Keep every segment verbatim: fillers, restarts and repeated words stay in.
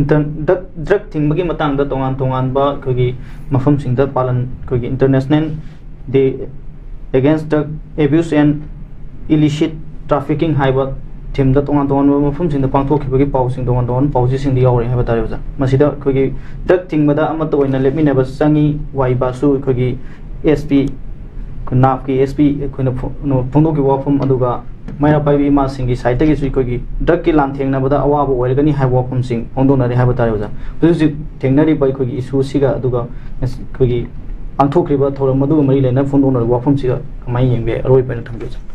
Drug ꯊꯤꯡꯕꯒꯤ ꯃꯇꯥꯡꯗ ꯇꯣꯉꯥꯟ ꯇꯣꯉꯥꯟꯕ ꯑꯩꯈꯣꯏꯒꯤ ꯃꯐꯝꯁꯤꯡꯗ ꯄꯥꯂꯟ, ꯑꯩꯈꯣꯏꯒꯤ International Day Against Drug Abuse and Illicit Trafficking ꯍꯥꯏꯕ ꯊꯤꯝꯗ ꯇꯣꯉꯥꯟ ꯇꯣꯉꯥꯟꯕ ꯃꯐꯝꯁꯤꯡꯗ ꯄꯥꯡꯊꯣꯛꯈꯤꯕꯒꯤ ꯄꯥꯎꯁꯤꯡ, ꯇꯣꯉꯥꯟ ꯇꯣꯉꯥꯟꯕ ꯄꯥꯎꯆꯦꯁꯤꯡꯗ ꯌꯥꯎꯔꯤ ꯍꯥꯏꯕ ꯇꯥꯔꯦ ꯑꯣꯖꯥ꯫ ꯃꯁꯤꯗ ꯑꯩꯈꯣꯏꯒꯤ ꯗ꯭ꯔꯛ ꯊꯤꯡꯕꯗ ꯑꯃꯠꯇ ꯑꯣꯏꯅ ꯂꯦꯞꯃꯤꯟꯅꯕ ꯆꯪꯉꯤ, ꯋꯥꯏꯕꯁꯨ ꯑꯩꯈꯣꯏꯒꯤ S P, ꯅꯥꯞꯀꯤ S P ꯑꯩꯈꯣꯏꯅ ꯐꯣꯡꯗꯣꯛꯈꯤꯕ ꯋꯥꯐꯝ, ꯑꯗꯨꯒ ꯃꯩꯔꯥ ꯄꯥꯏꯕꯤ ꯏꯃꯥꯁꯤꯡꯒꯤ ꯁꯥꯏꯠꯇꯒꯤꯁꯨ ꯑꯩꯈꯣꯏꯒꯤ ꯗ꯭ꯔꯛꯀꯤ ꯂꯥꯟꯊꯦꯡꯅꯕꯗ ꯑꯋꯥꯕ ꯑꯣꯏꯔꯒꯅꯤ ꯍꯥꯏꯕ ꯋꯥꯐꯝꯁꯤꯡ ꯐꯣꯡꯗꯣꯛꯅꯔꯤ ꯍꯥꯏꯕ ꯇꯥꯔꯦ ꯑꯣꯖꯥ꯫ ꯍꯧꯖꯤꯛ ꯍꯧꯖꯤꯛ ꯊꯦꯡꯅꯔꯤꯕ ꯑꯩꯈꯣꯏꯒꯤ ꯏꯁꯨꯁꯤꯒ, ꯑꯗꯨꯒ ꯑꯩꯈꯣꯏꯒꯤ ꯄꯥꯡꯊꯣꯛꯈ꯭ꯔꯤꯕ ꯊꯧꯔꯝ ꯑꯗꯨꯒ ꯃꯔꯤ ꯂꯩꯅꯅ ꯐꯣꯡꯗꯣꯛꯅꯔꯤꯕ ꯋꯥꯐꯝꯁꯤꯒ ꯀꯃꯥꯏꯅ ꯌꯦꯡꯕ ꯌꯥꯏ? ꯑꯔꯣꯏꯕ ꯑꯣꯏꯅ ꯊꯝꯕꯤꯌꯨ ꯑꯣꯖꯥ꯫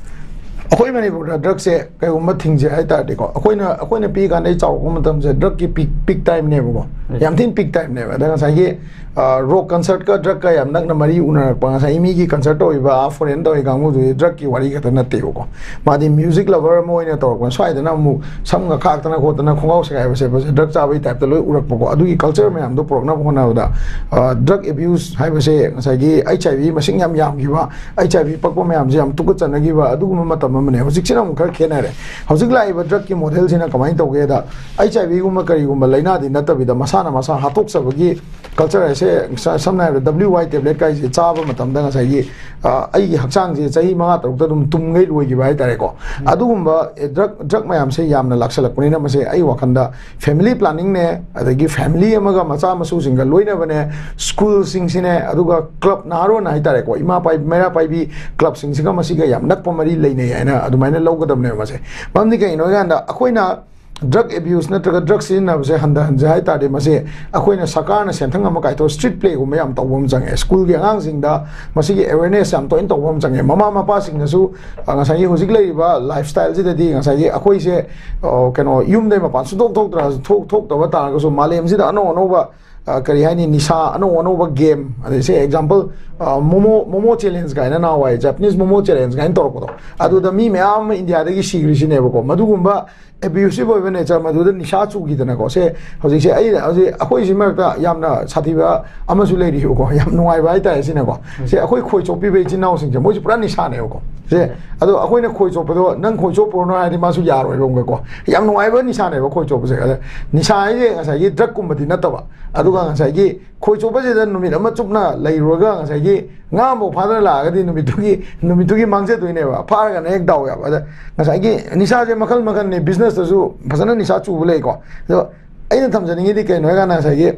ꯑꯩꯈꯣꯏ ꯃꯅꯤꯄꯨꯔꯗ ꯗ꯭ꯔꯛꯁꯦ ꯀꯩꯒꯨꯝꯕ ꯊꯤꯡꯖꯦ ꯍꯥꯏ ꯇꯥꯔꯗꯤꯀꯣ, ꯑꯩꯈꯣꯏꯅ, ꯑꯩꯈꯣꯏꯅ ꯄꯤꯛꯏ ꯀꯥꯟꯗꯩ ꯆꯥꯎꯔꯛꯄ ꯃꯇꯝꯁꯦ ꯗ꯭ꯔꯛꯀꯤ ꯄꯤꯛ, ꯄꯤꯛ ꯇꯥꯏꯝꯅꯦꯕꯀꯣ꯫ ꯌꯥꯝ ꯊꯤꯅ ꯄꯤꯛ ꯇꯥꯏꯝꯅꯦꯕ꯫ ꯑꯗ ꯉꯁꯥꯏꯒꯤ, ꯑ, ꯔꯣꯛ ꯀꯟꯁꯔꯠꯀ ꯗ꯭ꯔꯛꯀ ꯌꯥꯝ ꯅꯛꯅ ꯃꯔꯤ ꯎꯅꯔꯛꯄ, ꯉꯁꯥꯏꯒꯤ ꯃꯤꯒꯤ ꯀꯟꯁꯔꯠ ꯇꯧꯔꯤꯕ, ꯑꯥ, ꯐꯣꯔꯦꯟ ꯇꯧꯔꯤ ꯀꯥꯡꯕꯨꯗꯨꯗꯤ ꯗ꯭ꯔꯛꯀꯤ ꯋꯥꯔꯤ ꯈꯛꯇ ꯅꯠꯇꯦꯕꯀꯣ꯫ ꯃꯥꯗꯤ ꯃ꯭ꯌꯨꯖꯤꯛ ꯂꯚꯔ ꯑꯃ ꯑꯣꯏꯅ ꯇꯧꯔꯛꯄꯅ, ꯁ꯭ꯋꯥꯏꯗꯅ ꯑꯃꯨꯛ ꯁꯝꯒ ꯈꯥꯛꯇꯅ ꯈꯣꯠꯇꯅ ꯈꯣꯡꯒ꯭ꯔꯥꯎ ꯁꯦꯒꯥꯏꯕ ꯁꯦꯠꯄꯁꯦ ꯗ꯭ꯔꯛ ꯆꯥꯕꯒꯤ ꯇꯥꯏꯞꯇ ꯂꯣꯏ ꯎꯔꯛꯄꯀꯣ꯫ ꯑꯗꯨꯒꯤ ꯀꯜꯆꯔ ꯃꯌꯥꯝꯗꯣ ꯄꯨꯔꯛꯅꯕ ꯍꯣꯠꯅꯕꯗ, ꯑ, ꯗ꯭ꯔꯛ ꯑꯦꯕ꯭ꯌꯨꯁ ꯍꯥꯏꯕꯁꯦ ꯉꯁꯥꯏꯒꯤ H I V ꯃꯁꯤꯡ ꯌꯥꯝ ꯌꯥꯝꯈꯤꯕ, H I V ꯄꯛꯄ ꯃꯌꯥꯝꯁꯦ ꯌꯥꯝ ꯇꯨꯀꯠꯆꯅꯈꯤꯕ ꯑꯗꯨꯒꯨꯝꯕ ꯃꯇꯝ ꯑꯃꯅꯦ꯫ ꯍꯧꯖꯤꯛꯁꯤꯅ ꯑꯃꯨꯛ ꯈꯔ ꯈꯦꯠꯅꯔꯦ꯫ ꯍꯧꯖꯤꯛ ꯂꯥꯛꯏꯕ ꯗ꯭ꯔꯛꯀꯤ ꯃꯣꯗꯦꯜꯁꯤꯅ ꯀꯃꯥꯏꯅ ꯇꯧꯒꯦꯗ, H I V ꯒꯨꯝꯕ ꯀꯔꯤꯒꯨꯝꯕ ꯂꯥꯏꯅꯥꯗꯤ ꯅꯠꯇꯕꯤꯗ ꯃꯁꯥꯅ ꯃꯁꯥ ꯍꯥꯠꯇꯣꯛꯆꯕꯒꯤ ꯀꯜꯆꯔ ꯍꯥꯏꯁꯦ, ꯁ-, ꯁꯝꯅ ꯍꯥꯏꯔꯕꯗ W Y ꯇꯦꯕ꯭ꯂꯦꯠ ꯀꯥꯏꯁꯦ ꯆꯥꯕ ꯃꯇꯝꯗ ꯉꯁꯥꯏꯒꯤ, ꯑ, ꯑꯩꯒꯤ ꯍꯛꯆꯥꯡꯁꯦ ꯆꯍꯤ ꯃꯉꯥ ꯇꯔꯨꯛꯇ ꯑꯗꯨꯝ ꯇꯨꯝꯈꯩ ꯂꯣꯏꯈꯤꯕ ꯍꯥꯏꯇꯥꯔꯦꯀꯣ꯫ ꯑꯗꯨꯒꯨꯝꯕ, ꯑꯦ, ꯗ꯭ꯔꯛ, ꯗ꯭ꯔꯛ ꯃꯌꯥꯝꯁꯦ ꯌꯥꯝꯅ ꯂꯥꯛꯁꯜꯂꯛꯄꯅꯤꯅ ꯃꯁꯦ ꯑꯩ ꯋꯥꯈꯜꯗ ꯐꯦꯃꯤꯂꯤ ꯄ꯭ꯂꯥꯅꯤꯡꯅꯦ, ꯑꯗꯒꯤ ꯐꯦꯃꯤꯂꯤ ꯑꯃꯒ ꯃꯆꯥ ꯃꯁꯨꯁꯤꯡꯒ ꯂꯣꯏꯅꯕꯅꯦ, ꯁ꯭ꯀꯨꯜꯁꯤꯡꯁꯤꯅꯦ, ꯑꯗꯨꯒ ꯀ꯭ꯂꯕ, ꯅꯍꯥꯔꯣꯟ ꯍꯥꯏꯇꯥꯔꯦꯀꯣ, ꯏꯃꯥ ꯄꯥꯏ-, ꯃꯩꯔꯥ ꯄꯥꯏꯕꯤ ꯀ꯭ꯂꯕꯁꯤꯡꯁꯤꯒ ꯃꯁꯤꯒ ꯌꯥꯝ ꯅꯛꯄ ꯃꯔꯤ ꯂꯩꯅꯩ ꯍꯥꯏꯅ ꯑꯗꯨꯃꯥꯏꯅ ꯂꯧꯒꯗꯕꯅꯦꯕ ꯃꯁꯦ꯫ ꯃꯔꯝꯗꯤ ꯀꯩꯒꯤꯅꯣ ꯍꯥꯏ ꯀꯥꯟꯗ, ꯑꯩꯈꯣꯏꯅ ꯗ꯭ꯔꯛ ꯑꯦꯕ꯭ꯌꯨꯁ ꯅꯠꯇ꯭ꯔꯒ ꯗ꯭ꯔꯛ ꯁꯤꯖꯤꯟꯅꯕꯁꯦ ꯍꯟꯊꯍꯟꯁꯦ ꯍꯥꯏ ꯇꯥꯔꯗꯤ, ꯃꯁꯤ ꯑꯩꯈꯣꯏꯅ ꯁꯔꯀꯥꯔꯅ ꯁꯦꯟꯊꯪ ꯑꯃ ꯀꯥꯏꯊꯣꯛꯑ ꯁ꯭ꯇ꯭ꯔꯤꯠ ꯄ꯭ꯂꯦꯒꯨꯝꯕ ꯌꯥꯝ ꯇꯧꯕ ꯑꯃ ꯆꯪꯉꯦ꯫ ꯁ꯭ꯀꯨꯜꯒꯤ ꯑꯉꯥꯡꯁꯤꯡꯗ ꯃꯁꯤꯒꯤ ꯑꯦꯋꯦꯔꯅꯦꯁ ꯌꯥꯝ ꯇꯣꯏꯅ ꯇꯧꯕ ꯑꯃ ꯆꯪꯉꯦ꯫ ꯃꯃꯥ ꯃꯄꯥꯁꯤꯡꯅꯁꯨ, ꯑ, ꯉꯁꯥꯏꯒꯤ ꯍꯧꯖꯤꯛ ꯂꯩꯔꯤꯕ ꯂꯥꯏꯐ ꯁ꯭ꯇꯥꯏꯜꯁꯤꯗꯗꯤ ꯉꯁꯥꯏꯒꯤ ꯑꯩꯈꯣꯏꯁꯦ, ꯑ, ꯀꯩꯅꯣ, ꯌꯨꯝꯗꯩ ꯃꯄꯥꯟ ꯁꯨꯡꯊꯣꯛ ꯊꯣꯛꯇ꯭ꯔ-, ꯊꯣꯛ-, ꯊꯣꯛꯇꯕ ꯇꯥꯔꯒꯁꯨ ꯃꯥꯂꯦꯝꯁꯤꯗ ꯑꯅꯧ ꯑꯅꯧꯕ ꯑ, ꯀꯔꯤ ꯍꯥꯏꯅꯤ, ꯅꯤꯁꯥ ꯑꯅꯧ ꯑꯅꯧꯕ ꯒꯦꯝ, ꯑꯗꯩ ꯁꯦ ꯑꯦꯛꯖꯥꯝꯄꯜ, ꯃꯣꯃꯣ ꯃꯣꯃꯣ ꯆꯦꯂꯦꯟꯖ ꯀꯥꯏꯅ, ꯅꯍꯥꯟꯋꯥꯏ ꯖꯄꯅꯤꯁ ꯃꯣꯃꯣ ꯆꯦꯂꯦꯟꯖ ꯀꯥꯏꯅ ꯇꯧꯔꯛꯄꯗꯣ, ꯑꯗꯨꯗ ꯃꯤ ꯃꯌꯥꯝ ꯑꯃ ꯏꯟꯗꯤꯌꯥꯗꯒꯤ ꯁꯤꯈ꯭ꯔꯤꯁꯤꯅꯦꯕꯀꯣ꯫ ꯃꯗꯨꯒꯨꯝꯕ ꯑꯦꯕ꯭ꯌꯨꯁꯤꯞ ꯑꯣꯏꯕ ꯅꯦꯆꯔ, ꯃꯗꯨꯗ ꯅꯤꯁꯥ ꯆꯨꯈꯤꯗꯅꯀꯣ꯫ ꯁꯦ ꯍꯧꯖꯤꯛꯁꯦ ꯑꯩ ꯍꯧꯖꯤꯛ ꯑꯩꯈꯣꯏꯁꯤ ꯃꯔꯛꯇ ꯌꯥꯝꯅ ꯁꯥꯊꯤꯕ ꯑꯃꯁꯨ ꯂꯩꯔꯤꯕꯀꯣ, ꯌꯥꯝ ꯅꯨꯡꯉꯥꯏꯕ ꯍꯥꯏꯇꯥꯔꯦ ꯁꯤꯅꯀꯣ꯫ ꯁꯦ ꯑꯩꯈꯣꯏ ꯈꯣꯏ ꯆꯣꯞꯄꯤꯕ ꯏꯆꯤꯟ ꯏꯅꯥꯎꯁꯤꯡꯁꯦ, ꯃꯣꯏꯁꯨ ꯄꯨꯔꯥ ꯅꯤꯁꯥꯅꯦꯕꯀꯣ꯫ ꯁꯦ ꯑꯗꯣ ꯑꯩꯈꯣꯏꯅ ꯈꯣꯏ ꯆꯣꯞꯄꯗꯣ ꯅꯪ ꯈꯣꯏ ꯆꯣꯞꯄꯨꯔꯅꯣ ꯍꯥꯏꯔꯗꯤ ꯃꯥꯁꯨ ꯌꯥꯔꯣꯏꯕ ꯑꯃꯒꯀꯣ꯫ ꯌꯥꯝ ꯅꯨꯡꯉꯥꯏꯕ ꯅꯤꯁꯥꯅꯦꯕ ꯈꯣꯏ ꯆꯣꯞꯄꯁꯦ꯫ ꯑꯗ ꯅꯤꯁꯥ ꯍꯥꯏꯁꯦ ꯉꯁꯥꯏꯒꯤ ꯗ꯭ꯔꯒꯀꯨꯝꯕꯗꯤ ꯅꯠꯇꯕ, ꯑꯗꯨꯒ ꯉꯁꯥꯏꯒꯤ ꯈꯣꯏ ꯆꯣꯞꯄꯁꯤꯗ ꯅꯨꯃꯤꯠ ꯑꯃ ꯆꯨꯞꯅ ꯂꯩꯔꯨꯔꯒ ꯉꯁꯥꯏꯒꯤ ꯉꯥ ꯑꯃꯐꯥꯎ ꯐꯥꯗꯅ ꯂꯥꯛꯑꯒꯗꯤ ꯅꯨꯃꯤꯠꯇꯨꯒꯤ, ꯅꯨꯃꯤꯠꯇꯨꯒꯤ ꯃꯥꯡꯖꯗꯣꯏꯅꯦꯕ, ꯐꯥꯔꯒꯅ ꯍꯦꯛ ꯗꯥꯎ ꯌꯥꯕ꯫ ꯑꯗ ꯉꯁꯥꯏꯒꯤ ꯅꯤꯁꯥꯁꯦ ꯃꯈꯜ ꯃꯈꯜꯅꯤ, ꯕꯤꯖꯤꯅꯦꯁꯇꯁꯨ ꯐꯖꯅ ꯅꯤꯁꯥ ꯆꯨꯕ ꯂꯩꯀꯣ꯫ ꯑꯗꯣ ꯑꯩꯅ ꯊꯝꯖꯅꯤꯡꯉꯤꯗꯤ ꯀꯩꯅꯣ ꯍꯥꯏꯀꯥꯟꯗ, ꯉꯁꯥꯏꯒꯤ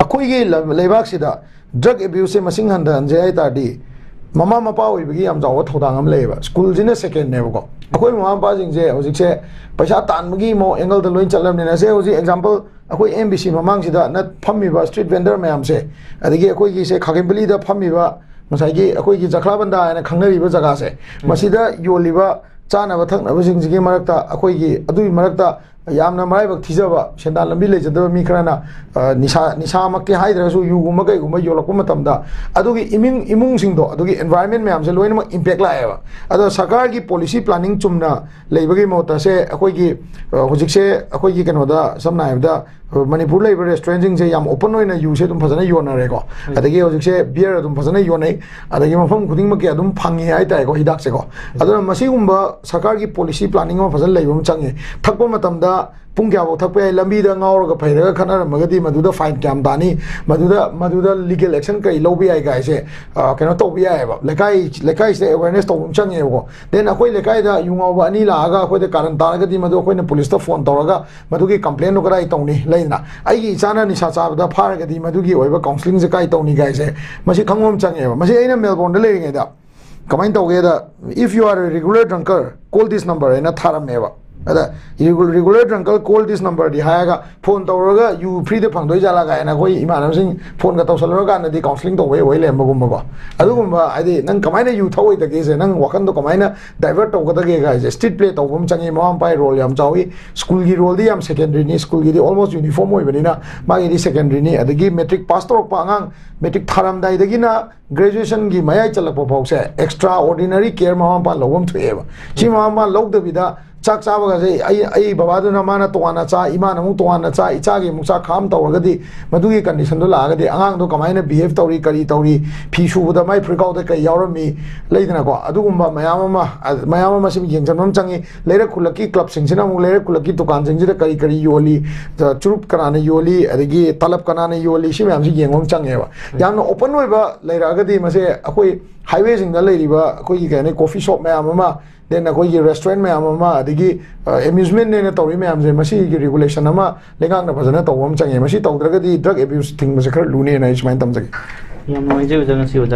ꯑꯩꯈꯣꯏꯒꯤ ꯂꯩꯕꯥꯛꯁꯤꯗ ꯗ꯭ꯔꯒ ꯑꯦꯕ꯭ꯌꯨꯁꯁꯦ ꯃꯁꯤꯡ ꯍꯟꯊꯍꯟꯁꯦ ꯍꯥꯏ ꯇꯥꯔꯗꯤ, ꯃꯃꯥ ꯃꯄꯥ ꯑꯣꯏꯕꯒꯤ ꯌꯥꯝ ꯆꯥꯎꯕ ꯊꯧꯗꯥꯡ ꯑꯃ ꯂꯩꯌꯦꯕ꯫ ꯁ꯭ꯀꯨꯜꯁꯤꯅ ꯁꯦꯀꯦꯟꯅꯦꯕꯀꯣ꯫ ꯑꯩꯈꯣꯏ ꯃꯃꯥ ꯃꯄꯥꯁꯤꯡꯁꯦ ꯍꯧꯖꯤꯛꯁꯦ ꯄꯩꯁꯥ ꯇꯥꯟꯕꯒꯤ ꯃꯑꯣꯡ ꯑꯦꯡꯒꯜꯗ ꯂꯣꯏ ꯆꯠꯂꯕꯅꯤꯅ, ꯁꯦ ꯍꯧꯖꯤꯛ ꯑꯦꯛꯖꯥꯝꯄꯜ, ꯑꯩꯈꯣꯏ ꯑꯦꯝ ꯕꯤ ꯁꯤ ꯃꯃꯥꯡꯁꯤꯗ ꯅ ꯐꯝꯃꯤꯕ ꯁ꯭ꯇ꯭ꯔꯤꯠ ꯚꯦꯟꯗꯔ ꯃꯌꯥꯝꯁꯦ, ꯑꯗꯒꯤ ꯑꯩꯈꯣꯏꯒꯤ ꯁꯦ ꯈꯥꯒꯦꯝꯄꯂꯤꯗ ꯐꯝꯃꯤꯕ ꯉꯁꯥꯏꯒꯤ ꯑꯩꯈꯣꯏꯒꯤ ꯖꯈ꯭ꯔꯥꯕꯟꯗꯥ ꯍꯥꯏꯅ ꯈꯪꯅꯔꯤꯕ ꯖꯒꯥꯁꯦ, ꯃꯁꯤꯗ ꯌꯣꯜꯂꯤꯕ ꯆꯥꯅꯕ ꯊꯛꯅꯕꯁꯤꯡꯁꯤꯒꯤ ꯃꯔꯛꯇ, ꯑꯩꯈꯣꯏꯒꯤ ꯑꯗꯨꯒꯤ ꯃꯔꯛꯇ ꯌꯥꯝꯅ ꯃꯔꯥꯏꯕꯛ ꯊꯤꯖꯕ, ꯁꯦꯟꯗꯥꯟ ꯂꯝꯕꯤ ꯂꯩꯖꯗꯕ ꯃꯤ ꯈꯔꯅ, ꯑ, ꯅꯤꯁꯥ, ꯅꯤꯁꯥꯃꯛꯇꯤ ꯍꯥꯏꯗ꯭ꯔꯒꯁꯨ, ꯌꯨꯒꯨꯝꯕ ꯀꯩꯒꯨꯝꯕ ꯌꯣꯜꯂꯛꯄ ꯃꯇꯝꯗ, ꯑꯗꯨꯒꯤ ꯏꯃꯨꯡ, ꯏꯃꯨꯡꯁꯤꯡꯗꯣ, ꯑꯗꯨꯒꯤ ꯑꯦꯟꯚꯥꯏꯔꯟꯃꯦꯟ ꯃꯌꯥꯝꯁꯦ ꯂꯣꯏꯅꯃꯛ ꯏꯝꯄꯦꯛ ꯂꯥꯛꯑꯦꯕ꯫ ꯑꯗꯣ ꯁꯔꯀꯥꯔꯒꯤ ꯄꯣꯂꯤꯁꯤ ꯄ꯭ꯂꯥꯅꯤꯡ ꯆꯨꯝꯅ ꯂꯩꯕꯒꯤ ꯃꯍꯨꯠꯇ, ꯁꯦ ꯑꯩꯈꯣꯏꯒꯤ, ꯑ, ꯍꯧꯖꯤꯛꯁꯦ ꯑꯩꯈꯣꯏꯒꯤ ꯀꯩꯅꯣꯗ, ꯁꯝꯅ ꯍꯥꯏꯔꯕꯗ, ꯑ, ꯃꯅꯤꯄꯨꯔ ꯂꯩꯕ ꯔꯦꯁꯇꯨꯔꯦꯟꯁꯤꯡꯁꯦ ꯌꯥꯝ ꯑꯣꯄꯟ ꯑꯣꯏꯅ ꯌꯨꯁꯦ ꯑꯗꯨꯝ ꯐꯖꯅ ꯌꯣꯟꯅꯔꯦꯀꯣ꯫ ꯑꯗꯒꯤ ꯍꯧꯖꯤꯛꯁꯦ ꯕꯤꯌꯔ ꯑꯗꯨꯝ ꯐꯖꯅ ꯌꯣꯟꯅꯩ꯫ ꯑꯗꯒꯤ ꯃꯐꯝ ꯈꯨꯗꯤꯡꯃꯛꯀꯤ ꯑꯗꯨꯝ ꯐꯪꯉꯤ ꯍꯥꯏꯇꯥꯔꯦꯀꯣ, ꯍꯤꯗꯥꯛꯁꯦꯀꯣ꯫ ꯑꯗꯨꯅ ꯃꯁꯤꯒꯨꯝꯕ ꯁꯔꯀꯥꯔꯒꯤ ꯄꯣꯂꯤꯁꯤ ꯄ꯭ꯂꯥꯅꯤꯡ ꯑꯃ ꯐꯖꯅ ꯂꯩꯕ ꯑꯃ ꯆꯪꯉꯤ꯫ ꯊꯛꯄ ꯃꯇꯝꯗ ꯄꯨꯡ ꯀꯌꯥꯐꯥꯎ ꯊꯛꯄ ꯌꯥꯏ, ꯂꯝꯕꯤꯗ ꯉꯥꯎꯔꯒ ꯐꯩꯔꯒ ꯈꯠꯅꯔꯝꯃꯒꯗꯤ ꯃꯗꯨꯗ ꯐꯥꯏꯟ ꯀꯌꯥꯝ ꯇꯥꯅꯤ, ꯃꯗꯨꯗ, ꯃꯗꯨꯗ ꯂꯤꯒꯦꯜ ꯑꯦꯛꯁꯟ ꯀꯔꯤ ꯂꯧꯕ ꯌꯥꯏ ꯀꯥꯏꯁꯦ, ꯑ, ꯀꯩꯅꯣ ꯇꯧꯕ ꯌꯥꯏꯑꯕ꯫ ꯂꯩꯀꯥꯏ, ꯂꯩꯀꯥꯏꯁꯤꯗ ꯑꯦꯋꯦꯔꯅꯦꯁ ꯇꯧꯕ ꯑꯃ ꯆꯪꯉꯦꯕꯀꯣ꯫ ꯗꯦꯟ ꯑꯩꯈꯣꯏ ꯂꯩꯀꯥꯏꯗ ꯌꯨ ꯉꯥꯎꯕ ꯑꯅꯤ ꯂꯥꯛꯑꯒ ꯑꯩꯈꯣꯏꯗ ꯀꯥꯔꯟ ꯇꯥꯔꯒꯗꯤ, ꯃꯗꯨ ꯑꯩꯈꯣꯏꯅ ꯄꯨꯂꯤꯁꯇ ꯐꯣꯟ ꯇꯧꯔꯒ ꯃꯗꯨꯒꯤ ꯀꯝꯄ꯭ꯂꯦꯟꯗꯣ ꯀꯗꯥꯏ ꯇꯧꯅꯤ? ꯂꯩꯗꯅ, ꯑꯩꯒꯤ ꯏꯆꯥꯅ ꯅꯤꯁꯥ ꯆꯥꯕꯗ ꯐꯥꯔꯒꯗꯤ ꯃꯗꯨꯒꯤ ꯑꯣꯏꯕ ꯀꯥꯎꯟꯁꯤꯂꯤꯡꯁꯦ ꯀꯥꯏ ꯇꯧꯅꯤ ꯀꯥꯏꯁꯦ, ꯃꯁꯤ ꯈꯪꯕ ꯑꯃ ꯆꯪꯉꯦꯕ꯫ ꯃꯁꯤ ꯑꯩꯅ ꯃꯦꯜꯕꯣꯔꯟꯗ ꯂꯩꯔꯤꯉꯩꯗ ꯀꯃꯥꯏꯅ ꯇꯧꯒꯦꯗ, "If you are a regular drunkard, call this number" ꯍꯥꯏꯅ ꯊꯥꯔꯝꯃꯦꯕ꯫ ꯑꯗ "Regular drunk, call this number" ꯗꯤ ꯍꯥꯏꯔꯒ ꯐꯣꯟ ꯇꯧꯔꯒ ꯌꯨ ꯐ꯭ꯔꯤꯗ ꯐꯪꯗꯣꯏ ꯖꯥꯠꯂꯥ ꯀꯥꯏꯅ ꯑꯩꯈꯣꯏ ꯏꯃꯥꯟꯅꯕꯁꯤꯡ ꯐꯣꯟꯒ ꯇꯧꯁꯜꯂꯨꯔꯀꯥꯟꯗꯗꯤ ꯀꯥꯎꯟꯁꯤꯂꯤꯡ ꯇꯧꯕꯩ ꯑꯣꯏ ꯂꯩꯔꯝꯕꯒꯨꯝꯕꯀꯣ꯫ ꯑꯗꯨꯒꯨꯝꯕ ꯍꯥꯏꯗꯤ ꯅꯪ ꯀꯃꯥꯏꯅ ꯌꯨ ꯊꯛꯑꯣꯏꯗꯒꯦꯁꯦ, ꯅꯪ ꯋꯥꯈꯟꯗꯣ ꯀꯃꯥꯏꯅ ꯗꯥꯏꯚꯔꯠ ꯇꯧꯒꯗꯒꯦ ꯍꯥꯏꯁꯦ ꯁ꯭ꯇ꯭ꯔꯤꯠ ꯄ꯭ꯂꯦ ꯇꯧꯕ ꯑꯃ ꯆꯪꯉꯤ꯫ ꯃꯃꯥ ꯃꯄꯥꯒꯤ ꯔꯣꯜ ꯌꯥꯝ ꯆꯥꯎꯏ꯫ ꯁ꯭ꯀꯨꯜꯒꯤ ꯔꯣꯜꯗꯤ ꯌꯥꯝ ꯁꯦꯀꯦꯟꯗꯔꯤꯅꯤ, ꯁ꯭ꯀꯨꯜꯒꯤꯗꯤ ꯑꯣꯜꯃꯣꯁ ꯌꯨꯅꯤꯐꯣꯔꯝ ꯑꯣꯏꯕꯅꯤꯅ ꯃꯥꯒꯤꯗꯤ ꯁꯦꯀꯦꯟꯗꯔꯤꯅꯤ꯫ ꯑꯗꯒꯤ ꯃꯦꯇ꯭ꯔꯤꯛ ꯄꯥꯁ ꯇꯧꯔꯛꯄ ꯑꯉꯥꯡ, ꯃꯦꯇ꯭ꯔꯤꯛ ꯊꯥꯔꯝꯗꯥꯏꯗꯒꯤꯅ ꯒ꯭ꯔꯦꯖꯨꯑꯦꯁꯟꯒꯤ ꯃꯌꯥꯏ ꯆꯜꯂꯛꯄ ꯐꯥꯎꯁꯦ ꯑꯦꯛꯁꯇ꯭ꯔꯥ ꯑꯣꯔꯗꯤꯅꯔꯤ ꯀꯦꯌꯔ ꯃꯃꯥ ꯃꯄꯥ ꯂꯧꯐꯝ ꯊꯣꯛꯑꯦꯕ꯫ ꯁꯤ ꯃꯃꯥ ꯃꯄꯥ ꯂꯧꯗꯕꯤꯗ ꯆꯥꯛ ꯆꯥꯕꯒꯁꯦ ꯑꯩ, ꯑꯩ ꯕꯕꯥꯗꯨꯅ ꯃꯥꯅ ꯇꯣꯉꯥꯟꯅ ꯆꯥ, ꯏꯃꯥꯅ ꯑꯃꯨꯛ ꯇꯣꯉꯥꯟꯅ ꯆꯥ, ꯏꯆꯥꯒꯤ ꯑꯃꯨꯛ ꯆꯥꯛ ꯈꯥꯝ ꯇꯧꯔꯒꯗꯤ ꯃꯗꯨꯒꯤ ꯀꯟꯗꯤꯁꯟꯗꯣ ꯂꯥꯛꯑꯒꯗꯤ ꯑꯉꯥꯡꯗꯣ ꯀꯃꯥꯏꯅ ꯕꯤꯍꯦꯕ ꯇꯧꯔꯤ, ꯀꯔꯤ ꯇꯧꯔꯤ, ꯐꯤ ꯁꯨꯕꯗ ꯃꯥꯏ ꯐꯨꯔꯤꯠꯈꯥꯎꯗ ꯀꯔꯤ ꯌꯥꯎꯔꯝꯃꯤ, ꯂꯩꯗꯅꯀꯣ, ꯑꯗꯨꯒꯨꯝꯕ ꯃꯌꯥꯝ ꯑꯃ, ꯃꯌꯥꯝ ꯑꯃ ꯁꯤ ꯌꯦꯡꯁꯤꯟꯕ ꯑꯃ ꯆꯪꯉꯤ꯫ ꯂꯩꯔꯛ ꯈꯨꯜꯂꯛꯀꯤ ꯀ꯭ꯂꯕꯁꯤꯡꯁꯤꯅ ꯑꯃꯨꯛ ꯂꯩꯔꯛ ꯈꯨꯜꯂꯛꯀꯤ ꯗꯨꯀꯥꯟꯁꯤꯡꯁꯤꯗ ꯀꯔꯤ ꯀꯔꯤ ꯌꯣꯜꯂꯤ, ꯆꯨꯔꯨꯞ ꯀꯅꯥꯅ ꯌꯣꯜꯂꯤ, ꯑꯗꯒꯤ ꯇꯂꯞ ꯀꯅꯥꯅ ꯌꯣꯜꯂꯤ, ꯁꯤ ꯃꯌꯥꯝꯁꯤ ꯌꯦꯡꯕ ꯑꯃ ꯆꯪꯉꯦꯕ꯫ ꯌꯥꯝꯅ ꯑꯣꯄꯟ ꯑꯣꯏꯕ ꯂꯩꯔꯛꯑꯒꯗꯤ ꯃꯁꯦ ꯑꯩꯈꯣꯏ ꯍꯥꯏꯋꯦꯁꯤꯡꯗ ꯂꯩꯔꯤꯕ ꯑꯩꯈꯣꯏꯒꯤ ꯀꯩ ꯍꯥꯏꯅꯤ, ꯀꯣꯐꯤ ꯁꯣꯞ ꯃꯌꯥꯝ ꯑꯃ, ꯗꯦꯟ ꯑꯩꯈꯣꯏꯒꯤ ꯔꯦꯁꯇꯨꯔꯦꯟ ꯃꯌꯥꯝ ꯑꯃ, ꯑꯗꯒꯤ ꯑꯦꯃ꯭ꯌꯨꯁꯃꯦꯟꯅꯦꯅ ꯇꯧꯔꯤ ꯃꯌꯥꯝꯁꯦ, ꯃꯁꯤꯒꯤ ꯔꯤꯒꯨꯂꯦꯁꯟ ꯑꯃ ꯂꯩꯉꯥꯛꯅ ꯐꯖꯅ ꯇꯧꯕ ꯑꯃ ꯆꯪꯉꯦ꯫ ꯃꯁꯤ ꯇꯧꯗ꯭ꯔꯒꯗꯤ ꯗ꯭ꯔꯒ ꯑꯦꯕ꯭ꯌꯨꯁ ꯊꯤꯡꯕꯁꯦ ꯈꯔ ꯂꯨꯅꯦꯅ ꯑꯩ ꯁꯨꯃꯥꯏꯅ ꯊꯝꯖꯒꯦ꯫ ꯌꯥꯝ ꯅꯨꯡꯉꯥꯏꯖꯩ ꯑꯣꯖꯥ, ꯉꯁꯤ ꯑꯣꯖꯥ